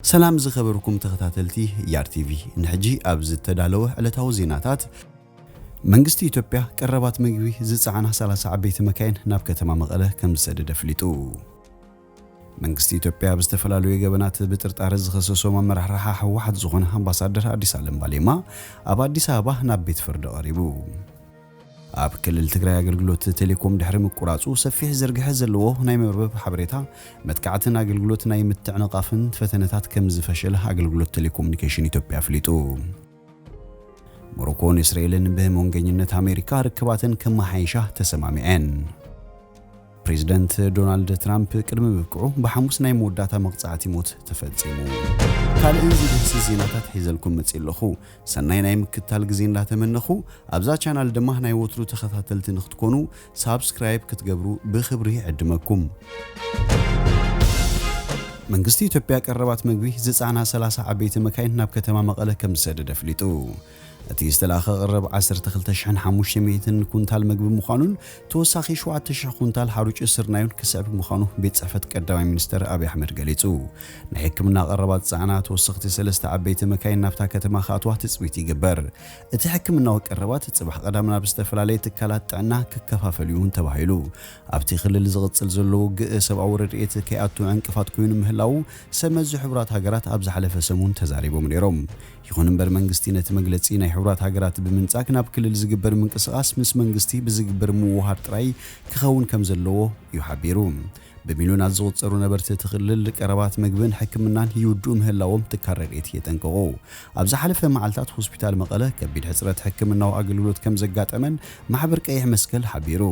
ሰላም ዝኸበርኩም ተኸታተልቲ ያር ቲቪ፣ ንሕጂ ኣብ ዝተዳለወ ዕለታዊ ዜናታት፣ መንግስቲ ኢትዮጵያ ቀረባት ምግቢ ዝጸዓና ሰላሳ ዓበይቲ መካይን ናብ ከተማ መቐለ ከም ዝሰደደ ኣፍሊጡ። መንግስቲ ኢትዮጵያ ኣብ ዝተፈላለዩ ገበናት ብጥርጣረ ዝኸሰሶም ኣመራርሓ ህወሓት ዝኾነ ኣምባሳደር ኣዲስ ኣለም ባሌማ ኣብ ኣዲስ ኣበባ ናብ ቤት ፍርዲ ቀሪቡ። ኣብ ክልል ትግራይ ኣገልግሎት ቴሌኮም ድሕሪ ምቁራጹ ሰፊሕ ዝርግሐ ዘለዎ ናይ መርበብ ሓበሬታ መጥቃዕትን ኣገልግሎት ናይ ምትዕንቓፍን ፈተነታት ከም ዝፈሸለ ኣገልግሎት ቴሌኮሙኒኬሽን ኢትዮጵያ ኣፍሊጡ። ሞሮኮን እስራኤልን ብመንገኝነት ኣሜሪካ ርክባተን ከመሓይሻ ተሰማሚዐን። ፕሬዚደንት ዶናልድ ትራምፕ ቅድሚ ምብቅዑ ብሓሙስ ናይ መወዳእታ መቕጻዕቲ ሞት ተፈጺሙ። ካልእን ዝድህሲ ዜናታት ሒዘልኩም መጺእ ኣለኹ። ሰናይ ናይ ምክትታል ግዜ እንዳተመነኹ፣ ኣብዛ ቻናል ድማ ናይ ወትሩ ተኸታተልቲ ንክትኮኑ ሳብስክራይብ ክትገብሩ ብኽብሪ ይዕድመኩም። መንግስቲ ኢትዮጵያ ቀረባት ምግቢ ዝጸዓና ሰላሳ ዓበይቲ መካይን ናብ ከተማ መቐለ ከም ዝሰደደ ኣፍሊጡ። እቲ ዝተላእኸ ቀረብ ዓሰርተ ክልተ ሽሕን ሓሙሽተ ሚእትን ኩንታል ምግቢ ምዃኑን ተወሳኺ ሸውዓተ ሽሕ ኩንታል ሓሩጭ ስርናዩን ክስዕብ ምዃኑ ቤት ጽሕፈት ቀዳማይ ሚኒስተር ኣብይ ኣሕመድ ገሊጹ። ናይ ሕክምና ቀረባት ዝጸዓና ተወሰኽቲ ሰለስተ ዓበይቲ መካይን ናብታ ከተማ ክኣትዋ ትጽቢት ይግበር። እቲ ሕክምናዊ ቀረባት ጽባሕ ቀዳም ናብ ዝተፈላለየ ትካላት ጥዕና ክከፋፈል እዩ እውን ተባሂሉ። ኣብቲ ክልል ዝቕጽል ዘሎ ውግእ ሰብኣዊ ረድኤት ከይኣቱ ዕንቅፋት ኮይኑ ምህላዉ ሰመዚ ሕቡራት ሃገራት ኣብ ዝሓለፈ ሰሙን ተዛሪቦም ነይሮም። ይኹን እምበር መንግስቲ ነቲ መግለጺ ናይ ሕቡራት ሃገራት ብምንጻግ ናብ ክልል ዝግበር ምንቅስቓስ ምስ መንግስቲ ብዝግበር ምውሃድ ጥራይ ክኸውን ከም ዘለዎ እዩ ሓቢሩ። ብሚልዮናት ዝቑጸሩ ነበርቲ እቲ ክልል ቀረባት ምግብን ሕክምናን ይውድኡ ምህላዎም ትካል ረድኤት የጠንቅቑ። ኣብ ዝሓለፈ መዓልታት ሆስፒታል መቐለ ከቢድ ሕጽረት ሕክምናዊ ኣገልግሎት ከም ዘጋጠመን ማሕበር ቀይሕ መስቀል ሓቢሩ።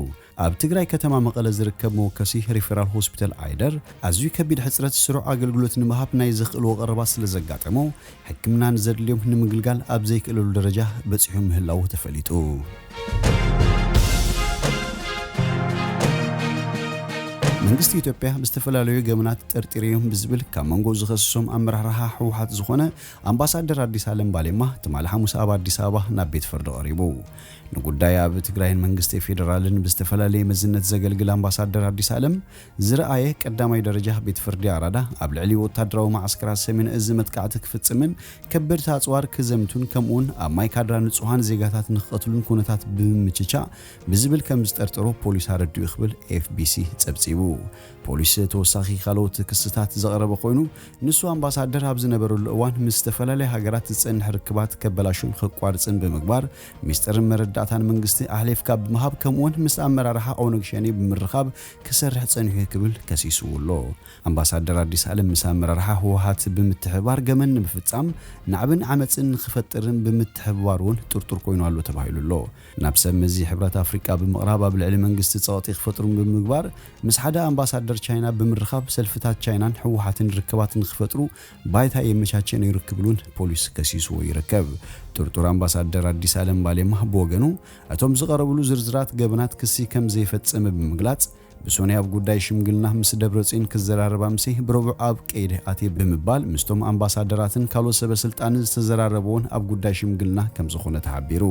ኣብ ትግራይ ከተማ መቐለ ዝርከብ መወከሲ ሪፈራል ሆስፒታል ዓይደር ኣዝዩ ከቢድ ሕጽረት ስሩዕ ኣገልግሎት ንምሃብ ናይ ዘኽእልዎ ቀረባት ስለ ዘጋጠሞ ሕክምና ንዘድልዮም ንምግልጋል ኣብ ዘይክእለሉ ደረጃ በጺሑ ምህላዉ ተፈሊጡ። መንግስቲ ኢትዮጵያ ብዝተፈላለዩ ገበናት ጠርጢረዮም ብዝብል ካብ መንጎ ዝኸሰሶም ኣመራርሓ ህወሓት ዝኾነ ኣምባሳደር ኣዲስ ኣለም ባሌማ ትማሊ ሓሙስ ኣብ ኣዲስ ኣበባ ናብ ቤት ፍርዲ ቀሪቡ። ንጉዳይ ኣብ ትግራይን መንግስቲ ፌዴራልን ብዝተፈላለየ መዝነት ዘገልግል ኣምባሳደር ኣዲስ ኣለም ዝረኣየ ቀዳማይ ደረጃ ቤት ፍርዲ ኣራዳ ኣብ ልዕሊ ወታደራዊ መዓስከራት ሰሜን እዚ መጥቃዕቲ ክፍጽምን ከበድቲ ኣጽዋር ክዘምቱን ከምኡውን ኣብ ማይ ካድራ ንጹሃን ዜጋታት ንክቐትሉን ኩነታት ብምምችቻእ ብዝብል ከም ዝጠርጠሮ ፖሊስ ኣረዲኡ ክብል ኤፍቢሲ ጸብጺቡ። ፖሊስ ተወሳኺ ካልኦት ክስታት ዘቕረበ ኮይኑ፣ ንሱ ኣምባሳደር ኣብ ዝነበረሉ እዋን ምስ ዝተፈላለያ ሃገራት ዝጸንሕ ርክባት ከበላሹን ከቋርጽን ብምግባር፣ ሚስጥርን መረዳእታን መንግስቲ ኣሕሊፍካ ብምሃብ ከምኡውን ምስ ኣመራርሓ ኦነግ ሸኔ ብምርኻብ ክሰርሕ ጸኒሑ ክብል ከሲስዎ ኣሎ። ኣምባሳደር ኣዲስ ኣለም ምስ ኣመራርሓ ህወሓት ብምትሕብባር ገመን ንምፍጻም ናዕብን ዓመፅን ንክፈጥርን ብምትሕብባር እውን ጥርጡር ኮይኑ ኣሎ ተባሂሉ ኣሎ። ናብ ሰብ መዚ ሕብረት ኣፍሪቃ ብምቕራብ ኣብ ልዕሊ መንግስቲ ጸቕጢ ክፈጥሩ ብምግባር ምስ ሓደ ኣምባሳደር ቻይና ብምርኻብ ሰልፍታት ቻይናን ህወሓትን ርክባት ንክፈጥሩ ባይታ የመቻቸ ነይሩ ክብል እውን ፖሊስ ከሲስዎ ይርከብ። ጥርጡር ኣምባሳደር ኣዲስ ኣለም ባሌማ ብወገኑ እቶም ዝቐረብሉ ዝርዝራት ገበናት ክሲ ከም ዘይፈጸመ ብምግላጽ ብሶኒ ኣብ ጉዳይ ሽምግልና ምስ ደብረጽዮን ክዘራረብ ኣምሲ ብረቡዕ ኣብ ቀይዲ ኣትየ ብምባል ምስቶም ኣምባሳደራትን ካልኦት ሰበ ስልጣንን ዝተዘራረበውን ኣብ ጉዳይ ሽምግልና ከም ዝኾነ ተሓቢሩ።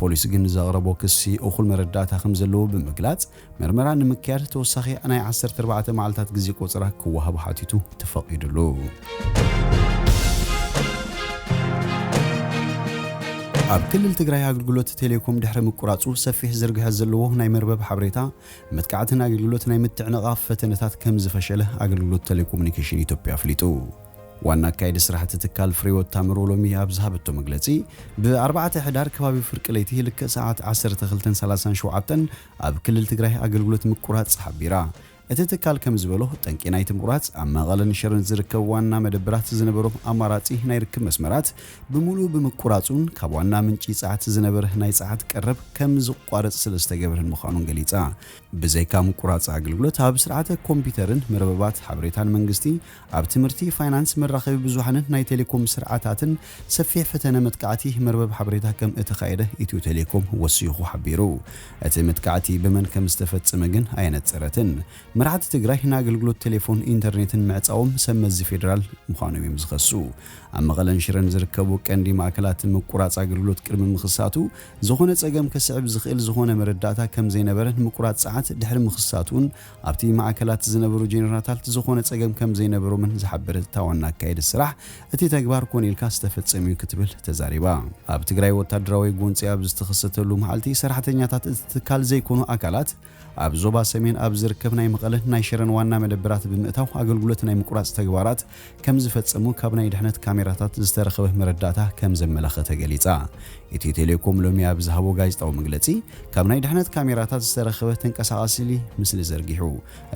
ፖሊስ ግን ዘቕረቦ ክሲ እኹል መረዳእታ ከም ዘለዎ ብምግላጽ መርመራ ንምክያድ ተወሳኺ ናይ ዓሰርተ ኣርባዕተ መዓልታት ግዜ ቆጸራ ክወሃብ ሓቲቱ ተፈቒዱሉ። ኣብ ክልል ትግራይ ኣገልግሎት ቴሌኮም ድሕሪ ምቁራጹ ሰፊሕ ዝርግሐ ዘለዎ ናይ መርበብ ሓበሬታ መጥቃዕትን ኣገልግሎት ናይ ምትዕንቓፍ ፈተነታት ከም ዝፈሸለ ኣገልግሎት ቴሌኮሙኒኬሽን ኢትዮጵያ ኣፍሊጡ። ዋና ኣካየዲ ስራሕቲ ትካል ፍሬወት ታምሮ ሎሚ ኣብ ዝሃበቶ መግለጺ፣ ብ ኣርባዕተ ሕዳር ከባቢ ፍርቂ ለይቲ ልክዕ ሰዓት ዓሰርተ ክልተን ሰላሳን ሸውዓተን ኣብ ክልል ትግራይ ኣገልግሎት ምቁራጽ ሓቢራ። እቲ ትካል ከም ዝበሎ፣ ጠንቂ ናይቲ ምቁራጽ ኣብ መቐለን ሽረን ዝርከቡ ዋና መደብራት ዝነበሮም ኣማራጺ ናይ ርክብ መስመራት ብምሉኡ ብምቁራጹን ካብ ዋና ምንጪ ጸዓት ዝነበረ ናይ ጸዓት ቀረብ ከም ዝቋረጽ ስለ ዝተገብረን ምዃኑን ገሊጻ። ብዘይካ ምቁራጽ ኣገልግሎት ኣብ ስርዓተ ኮምፒውተርን መርበባት ሓበሬታን መንግስቲ፣ ኣብ ትምህርቲ፣ ፋይናንስ፣ መራኸቢ ብዙሓንን ናይ ቴሌኮም ስርዓታትን ሰፊሕ ፈተነ መጥቃዕቲ መርበብ ሓበሬታ ከም እተኻየደ ኢትዮ ቴሌኮም ወሲኹ ሓቢሩ። እቲ መጥቃዕቲ ብመን ከም ዝተፈጸመ ግን ኣየነጸረትን። መራሕቲ ትግራይ ንኣገልግሎት ቴሌፎን ኢንተርኔትን ምዕጻዎም ሰብ መዚ ፌዴራል ምዃኖም እዮም ዝኸሱ። ኣብ መቐለን ሽረን ዝርከቡ ቀንዲ ማእከላት ምቁራጽ ኣገልግሎት ቅድሚ ምኽሳቱ፣ ዝኾነ ጸገም ከስዕብ ዝኽእል ዝኾነ መረዳእታ ከም ዘይነበረ ንምቁራጽ ሰራሕተኛታት ድሕሪ ምኽሳቱን ኣብቲ ማዕከላት ዝነበሩ ጀነራላት ዝኾነ ጸገም ከም ዘይነበሮምን ዝሓበረት እታ ዋና ኣካየዲት ስራሕ፣ እቲ ተግባር ኮነ ኢልካ ዝተፈጸመ እዩ ክትብል ተዛሪባ። ኣብ ትግራይ ወታደራዊ ጎንጺ ኣብ ዝተኸሰተሉ መዓልቲ ሰራሕተኛታት እቲ ትካል ዘይኮኑ ኣካላት ኣብ ዞባ ሰሜን ኣብ ዝርከብ ናይ መቐለን ናይ ሽረን ዋና መደበራት ብምእታው ኣገልግሎት ናይ ምቁራጽ ተግባራት ከም ዝፈጸሙ ካብ ናይ ድሕነት ካሜራታት ዝተረኸበ መረዳእታ ከም ዘመላኸተ ገሊጻ። ኢትዮ ቴሌኮም ሎሚ ኣብ ዝሃቦ ጋዜጣዊ መግለጺ፣ ካብ ናይ ድሕነት ካሜራታት ዝተረኸበ ተንቀሳቓሲ ስሊ ምስሊ ዘርጊሑ፣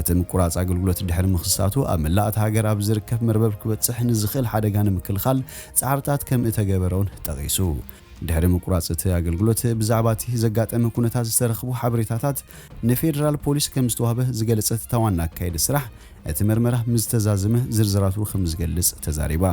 እቲ ምቁራጽ ኣገልግሎት ድሕሪ ምኽሳቱ ኣብ መላእ እታ ሃገር ኣብ ዝርከብ መርበብ ክበጽሕ ንዝኽእል ሓደጋ ንምክልኻል ጻዕርታት ከም እተገበረ እውን ጠቒሱ። ድሕሪ ምቁራጽ እቲ ኣገልግሎት ብዛዕባ እቲ ዘጋጠመ ኩነታት ዝተረኽቡ ሓበሬታታት ንፌደራል ፖሊስ ከም ዝተዋህበ ዝገለጸት እታ ዋና ኣካየዲ ስራሕ፣ እቲ መርመራ ምስ ዝተዛዘመ ዝርዝራቱ ከም ዝገልጽ ተዛሪባ።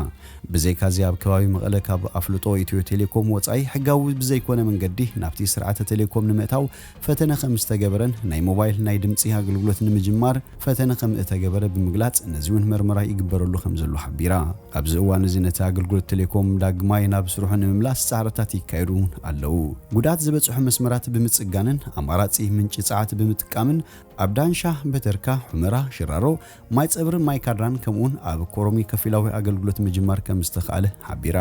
ብዘይካዚ ኣብ ከባቢ መቐለ ካብ ኣፍልጦ ኢትዮ ቴሌኮም ወጻኢ ሕጋዊ ብዘይኮነ መንገዲ ናብቲ ስርዓተ ቴሌኮም ንምእታው ፈተነ ከም ዝተገበረን ናይ ሞባይል ናይ ድምጺ ኣገልግሎት ንምጅማር ፈተነ ከም እተገበረ ብምግላጽ ነዚ እውን መርመራ ይግበረሉ ከም ዘሎ ሓቢራ። ኣብዚ እዋን እዚ ነቲ ኣገልግሎት ቴሌኮም ዳግማይ ናብ ስርሑ ንምምላስ ጻዕርታት ይካየዱ ኣለዉ። ጉድኣት ዝበጽሑ መስመራት ብምጽጋንን ኣማራጺ ምንጪ ጸዓት ብምጥቃምን ኣብ ዳንሻ፣ በተርካ፣ ሑመራ፣ ሽራሮ፣ ማይ ጸብርን ማይ ካድራን ከምኡውን ኣብ ኮሮሚ ከፊላዊ ኣገልግሎት ምጅማር ከም ዝተኻእለ ሓቢራ።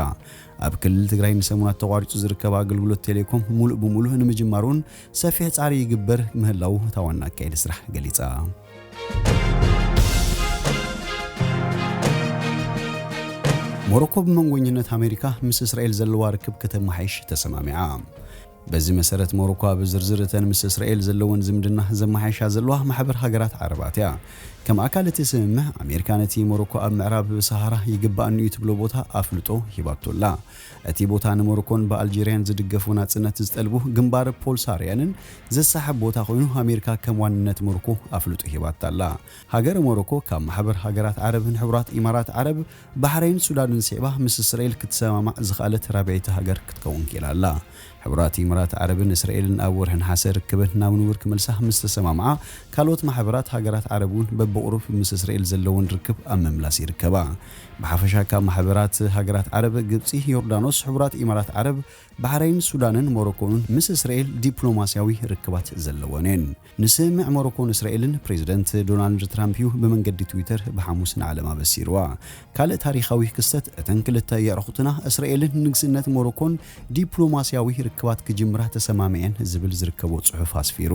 ኣብ ክልል ትግራይ ንሰሙናት ተቋሪጹ ዝርከብ ኣገልግሎት ቴሌኮም ሙሉእ ብሙሉእ ንምጅማር እውን ሰፊሕ ጻዕሪ ይግበር ምህላዉ እታ ዋና ኣካየዲ ስራሕ ገሊጻ። ሞሮኮ ብመንጎኝነት ኣሜሪካ ምስ እስራኤል ዘለዋ ርክብ ከተመሓይሽ ተሰማሚዓ። በዚ መሰረት ሞሮኮ ኣብ ዝርዝር እተን ምስ እስራኤል ዘለወን ዝምድና ዘመሓይሻ ዘለዋ ማሕበር ሃገራት ዓረባት እያ። ከም ኣካል እቲ ስምምዕ ኣሜሪካ ነቲ ሞሮኮ ኣብ ምዕራብ ሰሃራ ይግባኣኒ እዩ ትብሎ ቦታ ኣፍልጦ ሂባቶ ኣላ። እቲ ቦታ ንሞሮኮን ብኣልጀርያን ዝድገፉ ናጽነት ዝጠልቡ ግንባር ፖልሳርያንን ዘሳሕብ ቦታ ኮይኑ ኣሜሪካ ከም ዋንነት ሞሮኮ ኣፍልጦ ሂባታ ኣላ። ሃገረ ሞሮኮ ካብ ማሕበር ሃገራት ዓረብን ሕቡራት ኢማራት ዓረብ፣ ባሕረይን ሱዳንን ስዒባ ምስ እስራኤል ክትሰማማዕ ዝኸኣለት ራብዐይቲ ሃገር ክትከውን ክኢላ ኣላ። ሕቡራት ኢማራት ዓረብን እስራኤልን ኣብ ወርሒ ነሓሰ ርክበን ናብ ንቡር ክመልሳ ምስ ተሰማምዓ፣ ካልኦት ማሕበራት ሃገራት ዓረብ እውን በብቑሩብ ምስ እስራኤል ዘለወን ርክብ ኣብ ምምላስ ይርከባ። ብሓፈሻ ካብ ማሕበራት ሃገራት ዓረብ ግብጺ፣ ዮርዳኖስ፣ ሕቡራት ኢማራት ዓረብ፣ ባሕረይን ሱዳንን ሞሮኮን ምስ እስራኤል ዲፕሎማስያዊ ርክባት ዘለወን እየን። ንስምምዕ ሞሮኮን እስራኤልን ፕሬዚደንት ዶናልድ ትራምፕ እዩ ብመንገዲ ትዊተር ብሓሙስ ንዓለም ኣበሲርዋ። ካልእ ታሪኻዊ ክስተት፣ እተን ክልተ የዕሩኽትና እስራኤልን ንግስነት ሞሮኮን ዲፕሎማስያዊ ርክባት ክጅምራ ተሰማሚዐን ዝብል ዝርከቦ ጽሑፍ ኣስፊሩ።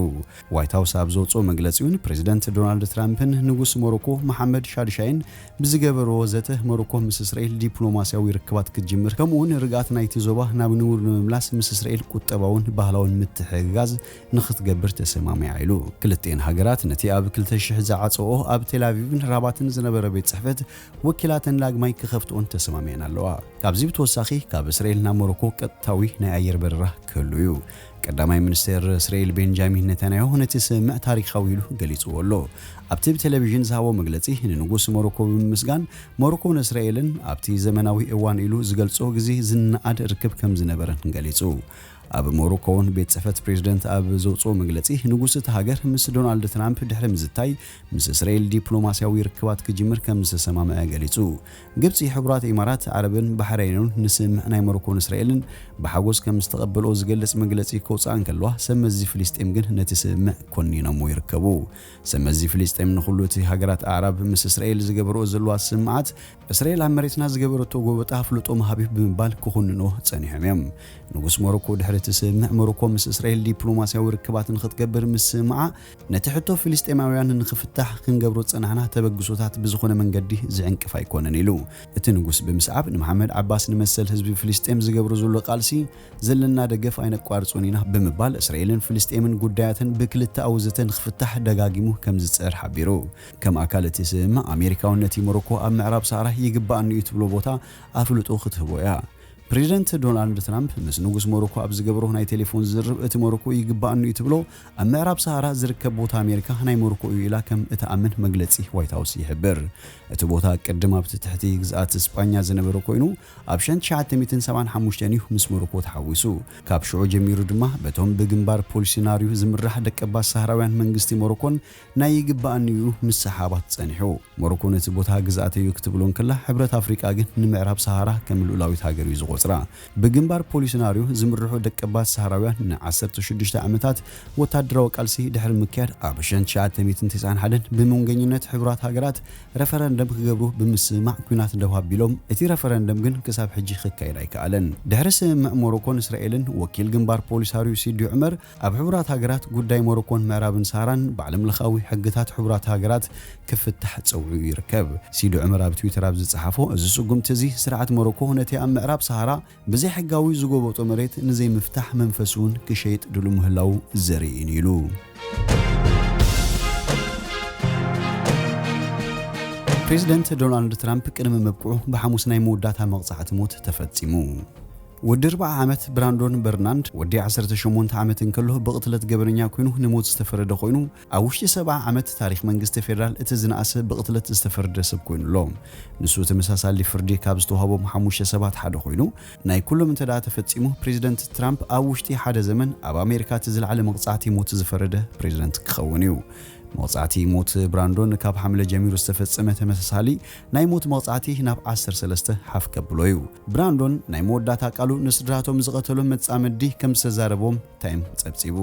ዋይት ሃውስ ኣብ ዘውጽኦ መግለጺ እውን ፕሬዚደንት ዶናልድ ትራምፕን ንጉስ ሞሮኮ መሓመድ ሻድሻይን ብዝገበርዎ ዘተ ሞሮኮ ምስ እስራኤል ዲፕሎማስያዊ ርክባት ክትጅምር ከምኡውን ርግኣት ናይቲ ዞባ ናብ ንቡር ንምምላስ ምስ እስራኤል ቁጠባውን ባህላውን ምትሕግጋዝ ንኽትገብር ተሰማሚዓ ኢሉ። ክልቲኤን ሃገራት ነቲ ኣብ ክልተ ሽሕ ዝዓጸኦ ኣብ ቴል ኣቪቭን ራባትን ዝነበረ ቤት ጽሕፈት ወኪላተን ዳግማይ ክኸፍትኦን ተሰማሚዐን ኣለዋ። ካብዚ ብተወሳኺ ካብ እስራኤል ናብ ሞሮኮ ቀጥታዊ ናይ ኣየር በረራ ክህሉ እዩ። ቀዳማይ ሚኒስትር እስራኤል ቤንጃሚን ኔታንያሁ ነቲ ስምምዕ ታሪኻዊ ኢሉ ገሊጽዎ ኣሎ። ኣብቲ ብቴሌቪዥን ዝሃቦ መግለጺ ንንጉስ ሞሮኮ ብምምስጋን ሞሮኮን እስራኤልን ኣብቲ ዘመናዊ እዋን ኢሉ ዝገልጾ ግዜ ዝነኣድ ርክብ ከም ዝነበረን ገሊጹ። ኣብ ሞሮኮ እውን ቤት ጽሕፈት ፕሬዚደንት ኣብ ዘውጽኦ መግለጺ ንጉስ እቲ ሃገር ምስ ዶናልድ ትራምፕ ድሕሪ ምዝታይ ምስ እስራኤል ዲፕሎማስያዊ ርክባት ክጅምር ከም ዝተሰማምዐ ገሊጹ። ግብጺ፣ ሕቡራት ኢማራት ዓረብን ባሕረይንን ንስምምዕ ናይ ሞሮኮን እስራኤልን ብሓጎስ ከም ዝተቐበልኦ ዝገልጽ መግለጺ ከውጽኣ እንከለዋ፣ ሰብ መዚ ፍልስጤም ግን ነቲ ስምምዕ ኮኒኖምዎ ይርከቡ። ሰብ መዚ ፍልስጤም ንኹሉ እቲ ሃገራት ኣዕራብ ምስ እስራኤል ዝገበርኦ ዘለዋ ስምምዓት፣ እስራኤል ኣብ መሬትና ዝገበረቶ ጎበጣ ኣፍልጦ ምሃብ እዩ ብምባል ክኹንንዎ ጸኒሖም እዮም። ንጉስ ሞሮኮ ድሕሪ እቲ ስምምዕ ሞሮኮ ምስ እስራኤል ዲፕሎማስያዊ ርክባት ንኽትገብር ምስምዓ ነቲ ሕቶ ፍልስጤማውያን ንኽፍታሕ ክንገብሮ ዝጸናሕና ተበግሶታት ብዝኾነ መንገዲ ዝዕንቅፍ ኣይኮነን ኢሉ። እቲ ንጉስ ብምስዓብ ንመሓመድ ዓባስ ንመሰል ህዝቢ ፍልስጤም ዝገብሮ ዘሎ ቃልሲ ዘለና ደገፍ ኣይነቋርጾን ኢና ብምባል እስራኤልን ፍልስጤምን ጉዳያተን ብክልተኣዊ ዘተ ንኽፍታሕ ደጋጊሙ ከም ዝጽዕር ሓቢሩ። ከም ኣካል እቲ ስምምዕ ኣሜሪካ እውን ነቲ ሞሮኮ ኣብ ምዕራብ ሰሃራ ይግባኣኒ እዩ ትብሎ ቦታ ኣፍልጦ ክትህቦ እያ። ፕሬዚደንት ዶናልድ ትራምፕ ምስ ንጉስ ሞሮኮ ኣብ ዝገብሮ ናይ ቴሌፎን ዝርርብ እቲ ሞሮኮ ይግባኣኒ እዩ ትብሎ ኣብ ምዕራብ ሰሃራ ዝርከብ ቦታ ኣሜሪካ ናይ ሞሮኮ እዩ ኢላ ከም እትኣምን መግለጺ ዋይት ሃውስ ይሕብር። እቲ ቦታ ቅድም ኣብቲ ትሕቲ ግዝኣት ስጳኛ ዝነበረ ኮይኑ ኣብ ሽሕን ትሽዓተ ሚእትን ሰብዓን ሓሙሽተን እዩ ምስ ሞሮኮ ተሓዊሱ። ካብ ሽዑ ጀሚሩ ድማ በቶም ብግንባር ፖሊሲናርዩ ዝምራሕ ደቀባት ሰሃራውያን መንግስቲ ሞሮኮን ናይ ይግባኣኒ እዩ ምስሓባት ጸኒሑ። ሞሮኮ ነቲ ቦታ ግዝኣተይ እዩ ክትብሎ እንከላ፣ ሕብረት ኣፍሪቃ ግን ንምዕራብ ሰሃራ ከም ልኡላዊት ሃገር እዩ ዝቖጽራ። ኤርትራ። ብግንባር ፖሊስናርዮ ዝምርሑ ደቀባት ሰሃራውያን ን16 ዓመታት ወታደራዊ ቃልሲ ድሕሪ ምክያድ፣ ኣብ ሸንትሽዓተ ሚእትን ተስዓን ሓደን ብመንገኝነት ሕቡራት ሃገራት ረፈረንደም ክገብሩ ብምስምማዕ ኲናት ደው ኣቢሎም። እቲ ረፈረንደም ግን ክሳብ ሕጂ ክካየድ ኣይከኣለን። ድሕሪ ስምምዕ ሞሮኮን እስራኤልን፣ ወኪል ግንባር ፖሊሳርዮ ሲዲ ዑመር ኣብ ሕቡራት ሃገራት ጉዳይ ሞሮኮን ምዕራብን ሰሃራን ብዓለምለኻዊ ሕግታት ሕቡራት ሃገራት ክፍታሕ ጸዊዑ ይርከብ። ሲዲ ዑመር ኣብ ትዊተር ኣብ ዝጸሓፎ፣ እዚ ስጉምቲ እዚ ስርዓት ሞሮኮ ነቲ ኣብ ምዕራብ ሰሃራ ብዘይሕጋዊ ዝጎበጦ መሬት ንዘይምፍታሕ መንፈሱ እውን ክሸይጥ ድሉ ምህላዉ ዘርኢ እዩ ኢሉ። ፕሬዚደንት ዶናልድ ትራምፕ ቅድሚ ምብቅዑ ብሓሙስ ናይ መወዳእታ መቕጻዕቲ ሞት ተፈጺሙ። ወዲ ኣርብዓ ዓመት ብራንዶን በርናንድ ወዲ ዓሰርተ ሸሞንተ ዓመት እንከሎ ብቕትለት ገበነኛ ኮይኑ ንሞት ዝተፈረደ ኮይኑ፣ ኣብ ውሽጢ ሰብዓ ዓመት ታሪኽ መንግስቲ ፌደራል እቲ ዝነኣሰ ብቕትለት ዝተፈረደ ሰብ ኮይኑ ኣሎ። ንሱ ተመሳሳሊ ፍርዲ ካብ ዝተዋህቦም ሓሙሽተ ሰባት ሓደ ኮይኑ፣ ናይ ኩሎም እንተ ደኣ ተፈጺሙ፣ ፕሬዚደንት ትራምፕ ኣብ ውሽጢ ሓደ ዘመን ኣብ ኣሜሪካ እቲ ዝለዓለ መቕጻዕቲ ሞት ዝፈረደ ፕሬዚደንት ክኸውን እዩ። መቕጻዕቲ ሞት ብራንዶን ካብ ሓምለ ጀሚሩ ዝተፈጸመ ተመሳሳሊ ናይ ሞት መቕጻዕቲ ናብ ዓሰርተ ሰለስተ ሓፍ ከብሎ እዩ። ብራንዶን ናይ መወዳእታ ቃሉ ንስድራቶም ዝቐተሎም መጻምዲ ከም ዝተዛረቦም ታይም ጸብጺቡ።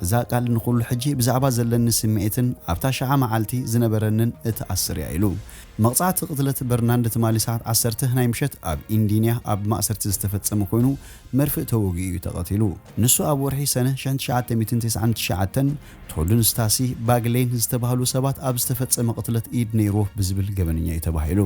እዛ ቃል ንኹሉ ሕጂ ብዛዕባ ዘለኒ ስምዒትን ኣብታ ሸዓ መዓልቲ ዝነበረንን እትኣስር እያ ኢሉ። መቕጻዕቲ ቅትለት በርናንድ ትማሊ ሰዓት ዓሰርተ ናይ ምሸት ኣብ ኢንዲንያ ኣብ ማእሰርቲ ዝተፈጸመ ኮይኑ፣ መርፍእ ተወጊኡ እዩ ተቐቲሉ። ንሱ ኣብ ወርሒ ሰነ ሸንትሽዓተ ሚእትን ተስዓን ትሽዓተን ቶድን ስታሲ ባግሌን ዝተባህሉ ሰባት ኣብ ዝተፈጸመ ቅትለት ኢድ ነይርዎ ብዝብል ገበነኛ እዩ ተባሂሉ።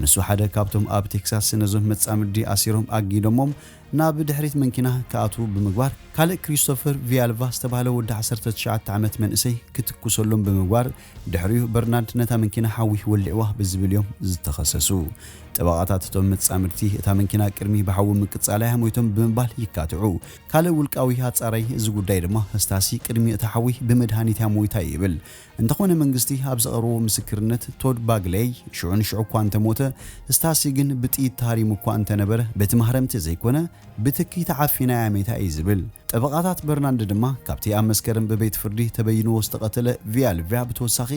ንሱ ሓደ ካብቶም ኣብ ቴክሳስ ነዞም መጻምዲ ኣሲሮም ኣጊዶሞም ናብ ድሕሪት መንኪና ክኣትዉ ብምግባር፣ ካልእ ክሪስቶፈር ቪያልቫ ዝተባህለ ወዲ ዓሰርተ ትሽዓተ ዓመት መንእሰይ ክትኩሰሎም ብምግባር፣ ድሕሪኡ በርናርድ ነታ መንኪና ሓዊ ወሊዕዋ ብዝብል እዮም ዝተኸሰሱ። ጠበቓታት እቶም መጻምድቲ፣ እታ መንኪና ቅድሚ ብሓዊ ምቅጻላ እያ ሞይቶም ብምባል ይካትዑ። ካልእ ውልቃዊ ኣጻራይ እዚ ጉዳይ ድማ፣ ስታሲ ቅድሚ እቲ ሓዊ ብመድሃኒት እያ ሞይታ ይብል። እንተኾነ መንግስቲ ኣብ ዘቕረቦ ምስክርነት፣ ቶድ ባግሌይ ሽዑ ንሽዑ እኳ እንተሞተ፣ ስታሲ ግን ብጥይት ተሃሪሙ እኳ እንተነበረ፣ በቲ ማህረምቲ ዘይኮነ፣ ብትኪ ተዓፊና እያ ሜታ እዩ ዝብል። ጠበቓታት በርናንድ ድማ፣ ካብቲ ኣብ መስከረም ብቤት ፍርዲ ተበይንዎ ዝተቐተለ ቪያልቪያ ብተወሳኺ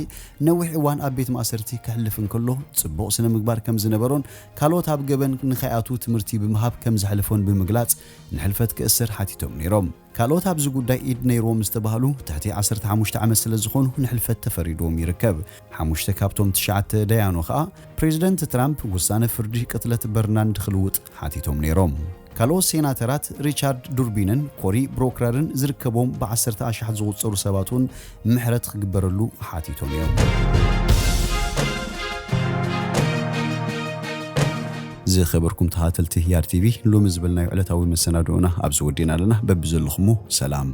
ነዊሕ እዋን ኣብ ቤት ማእሰርቲ ከሕልፍ እንከሎ፣ ጽቡቕ ስነ ምግባር ከም ዝነበሮን ካልኦት ኣብ ገበን ንኸይኣትዉ ትምህርቲ ብምሃብ ከም ዘሕልፎን ብምግላጽ፣ ንሕልፈት ክእሰር ሓቲቶም ነይሮም። ካልኦት ኣብዚ ጉዳይ ኢድ ነይርዎም ዝተባህሉ ትሕቲ ዓሰርተ ሓሙሽተ ዓመት ስለ ዝኾኑ ንሕልፈት ተፈሪድዎም ይርከብ። ሓሙሽተ ካብቶም ትሽዓተ ደያኑ ኸኣ ፕሬዚደንት ትራምፕ ውሳነ ፍርዲ ቅትለት በርናንድ ክልውጥ ሓቲቶም ነይሮም። ካልኦት ሴናተራት ሪቻርድ ዱርቢንን ኮሪ ብሮክረርን ዝርከቦም ብዓሰርተ ኣሽሓት ዝቑጸሩ ሰባት እውን ምሕረት ክግበረሉ ሓቲቶም እዮም። ዝኸበርኩም ተኸታተልቲ ያር ቲቪ፣ ሎሚ ዝበልናዮ ዕለታዊ መሰናድኦና ኣብዚ ወዲእና ኣለና። በብዘለኹሞ ሰላም።